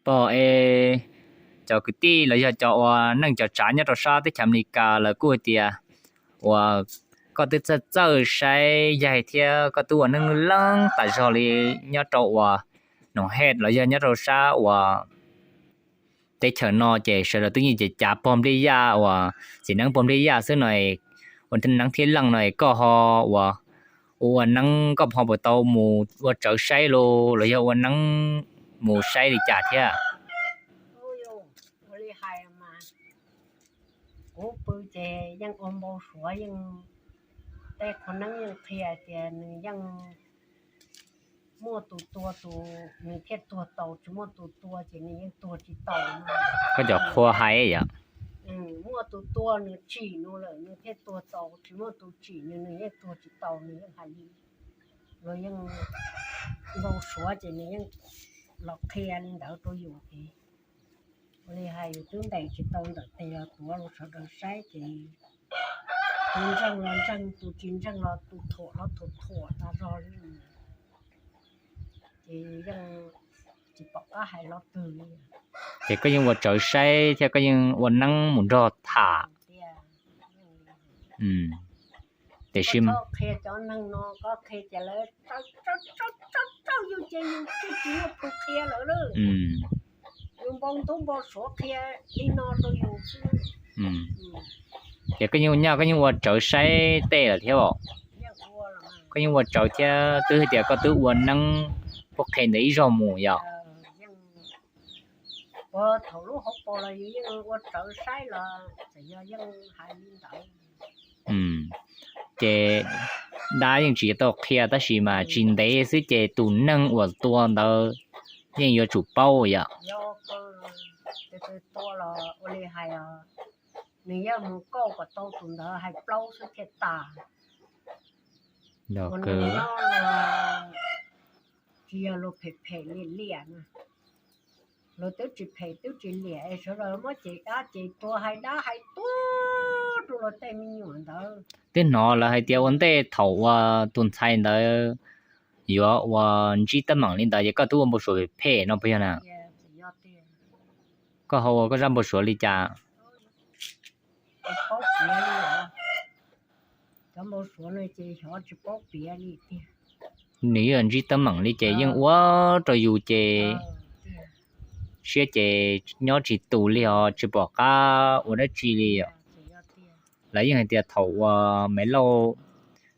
Pog es, cov kwv tij los yog cov ua neej cov tsav nyob rau sab teb chaws Amelikas lawv kuj hais tias uas koj twb txawj txawj saib yaig thiab koj twb ua neej leej tas zog li nyob rau uas Noom Hej los yog nyob rau sab uas teb chaws no ces sawv daws twb yeej cav cav pog nplij yaj uas txiv neeb pog nplij yaj xwb no, ua neeb thiab leej no koj ho ua, ua neeb koj ho puas tau mus ua tsawv saib los los yog ua neeb mus saib li cas thiab? Ua li hais mas, kuv pw ces yeej ua npau suav, yeej tej qhua neeb yeej qhia tias nws yeej muaj tus tua tus nws thiaj tuag tau, tsis muaj tus tua ces nws yeej tuag tsis tau. Koj cov qhua hais yom. Muaj tus tua nws tsim nws lawm nws thiaj tuag tau, tsis muaj tus tsim nws nws yeej tuag tsis tau, nws yeej hais li, luag yeej npau suav ces nws yeej los qhia li ntawd rau yus ces ua li hais yus twb ntes tsis tau ntawm tes los tuav rau sawv daws saib ces tus ntseeg los ntseeg, tus tsis ntseeg los tus thuam los tus thuam tas zog li. Ces yeej tsis pom qab hais lo twg li. Ces koj yeej ua tsawv saib thiab koj yeej ua neeb mus nrog tham. Tiam sis qhia cov neeg no, koj qhia ces lawv tsaug tsaug yus ces yus tsis muaj tus qhia lawm. Yus npau ntub npau suav qhia li no rau yus xwb. Ces koj yeej nyaj koj yeej ua tsawv saib tej lawm thiab os. Koj yeej ua tsawv thiab twb hais tias koj twb ua neeb puab qhe ntawd ib zaug mus yom. Ua thaum lub hauv paus los yus yeej ua tsawv saib los txawm yog yeej hais li ntawd. Ces dab yeej tsis tau qhia tab sis mas tsis ntev xwb ces tus neeg uas tua ntawd yeej yuav tsum paub yom. Tua los ua li hais, nws yog mus kauj kom tau tus ntawd hais plaub xwb thiaj tas. Tsis yog luag phem phem liam liam na. Luag twb tsis phem twb tsis liam es sawv daws muab ces dab ces tua hais dab hais tuag rau luag tej me nyuam ntawd. Twb hnov lawv hais tias ua ntej thaum uas tus ntxhais ntawd yuav ua ntsib teeb meem li ntawd ces koj twb ua npau suav phem phem no puas yog na? Koj ho ua koj zaj npau suav li cas? Cov npau suav no ces xyov tsis paub piav li tiag. Nws yuav ntsib teeb meem li ces yeej ua rau yus ces siab ces nyob tsis tus li os, tsis pom qab ua dab tsi li os. Lawv yeej hais tias thaum uas Maiv Lauj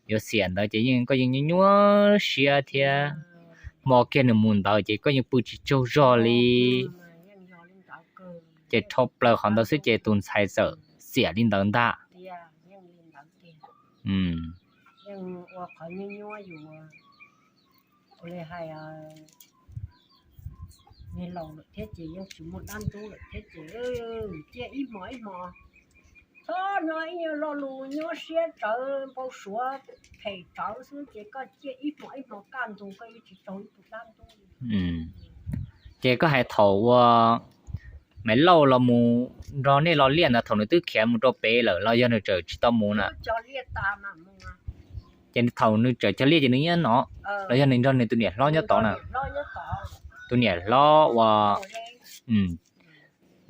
yuav xiam ntawd ces yeej koj yeej nyuaj nyuaj siab thiab. Hmo kiag nws mus ntawd ces koj yeej pw tsis tsaug zog li. Ces dhau plaws qhov ntawd xwb ces tus ntxhais txawm xiam li ntawd ntag. Yeej ua qhov nyuaj nyuaj yus, ua li hais, niag laus lawm thiab ces yeej tsis muaj dab ntub lawm thiab ces ciaj ib hmo ib hmo. Txhob hnov ib lo lus nyuaj siab tsawv npau suav phem tsawv xwb ces koj ciaj ib hmo ib hmo kaj ntug koj yeej tsis raug ib tug dab ntub li. Ces koj hais thaum uas Maiv Lauj los mus nrog nej lo liaj ntawd thaum nws twb khiav mus rau pem lawm los yog nws tseem tsis tau mus na? Ces thaum nws tseem cog liaj ces nws nyob no los yog nws nrog nws tus niam hlob nyob tod na? Tus niam hlob uas,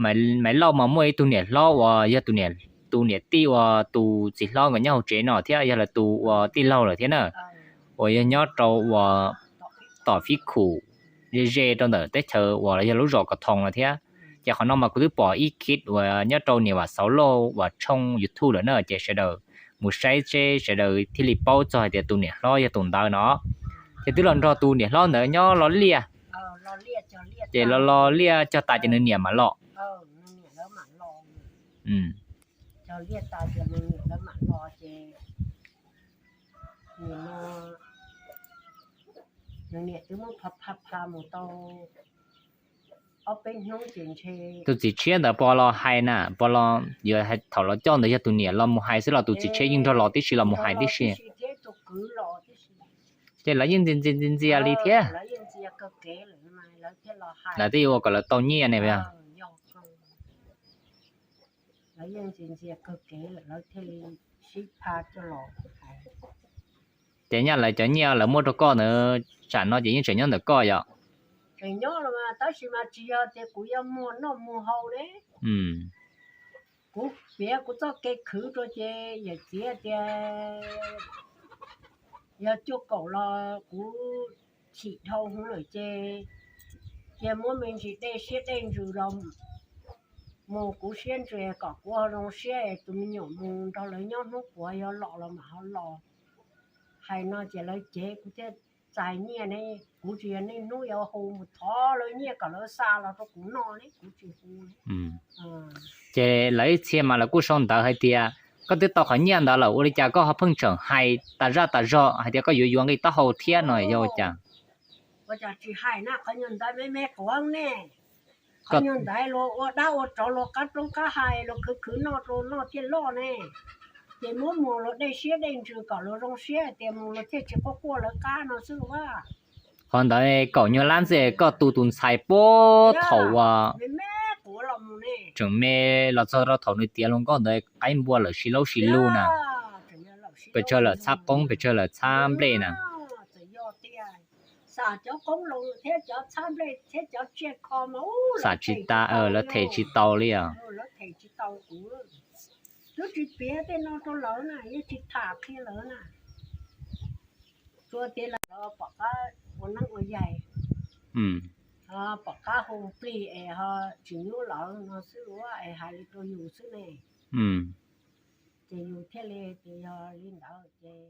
Maiv Lauj mas muaj ib tug niam hlob uas yog tus niam tij uas tus txiv hlob nkawd nyob hauv tsev no thiab yog lawv tus uas tij laug lawm thiab na, uas yog nyob rau uas tom Fib Khum ze ze rau ntawm teb chaws uas yog lub zos Kos Thoos no thiab. Ces qhov no mas kuv twb pom ib khib uas nyob rau niam Vam Xauv Lauj uas tshooj YouTube lawm na, ces sawv daws mus saib seb sawv daws thiaj li paub txog hais tias tus niam hlob yog tus ntawd no. Ces twb los nrog tus niam hlob ntawd nyob lo liaj, ces los lo liaj cog tas ces nws niam mam los. Tus txiv tshiab ntawd puas los hais na, puas los yuav thaum los coj ntawd yog tus niam los mus hais xwb los tus txiv tshiab yeej nrog los tib si los mus hais tib si? Ces lawv yeej ntxias ntxias ntxias li thiab. Lawv twb yuav ua kom lawv tau nyiaj ne. Ces nyaj lawv cov nyiaj lawv muab rau koj ntawd tsam no ces yeej tseem nyob ntawm koj yom? tseem nyob los mas, tab sis mas tsis yog tias kuv yuav muag noj muag haus ne. Kuv piav kuv txoj kev khwv rau ces yawm txiv tias yog cuaj kaum los kuv chim dhau hwv lawm ces cia muab me ntsis dej siab dej ntsws los mus, kuv siab ntsws kom kuv ho zoo siab es tus me nyuam mus nrog lawv nyob hnub puav yog los los mam ho los. Hais no ces lawv cev kuv thiaj txais nyiaj ne, kuv tsis yog niaj hnub yuav hu mus thov lawv nyiaj kom lawv xa los rau kuv noj ne, kuv tsis hu. Ces lawv ib txhia mas lawv kuj sau ntawv hais tias koj twb tau qhov nyiaj ntawd lawm ua li cas koj ho pheej tseem hais tas zaj tas zog hais tias koj yuav yuav nqi taub hau thiab no yog ua cas? Ua cas tsis hais na, qhov nyuag ntawd me me quav ne, qhov nyuag ntawd luag ua dab ua tsov luag qab roob qab hais luag khwv khwv noj rau noj thiaj loj ne. Ces muab mus luag dej siab dej ntsws kom luag zoo siab tias mus luag thiaj tsis quaj quaj lawv qab no xwb a. Qhov ntawd kaum nyuag lab ntxiv koj tu tus ntxhais puag thaum uas tseem me los txog rau thaum nws tiav hluas nkauj ntawd qaib npua lawm si laub si lug na. Pes tsawg lawm txhab qoob pes tsawg lawm txhab nplej na. Xam cov qoob loo thiab cov txhab nplej thiab cov tsiaj kho mas xam tsis tas, lawv them tsis tau li os. Twb tsis piav tej no rau lawv na, yeej tsis tham qhia lawv na. Tsuas tias lawv pom qab ua neeb ua yaig, pom qab hu plig es ho tsis nyuaj lawv no xwb ua es hais li rau yus xwb ne. Ces yus thiaj li tias yog li ntawd ces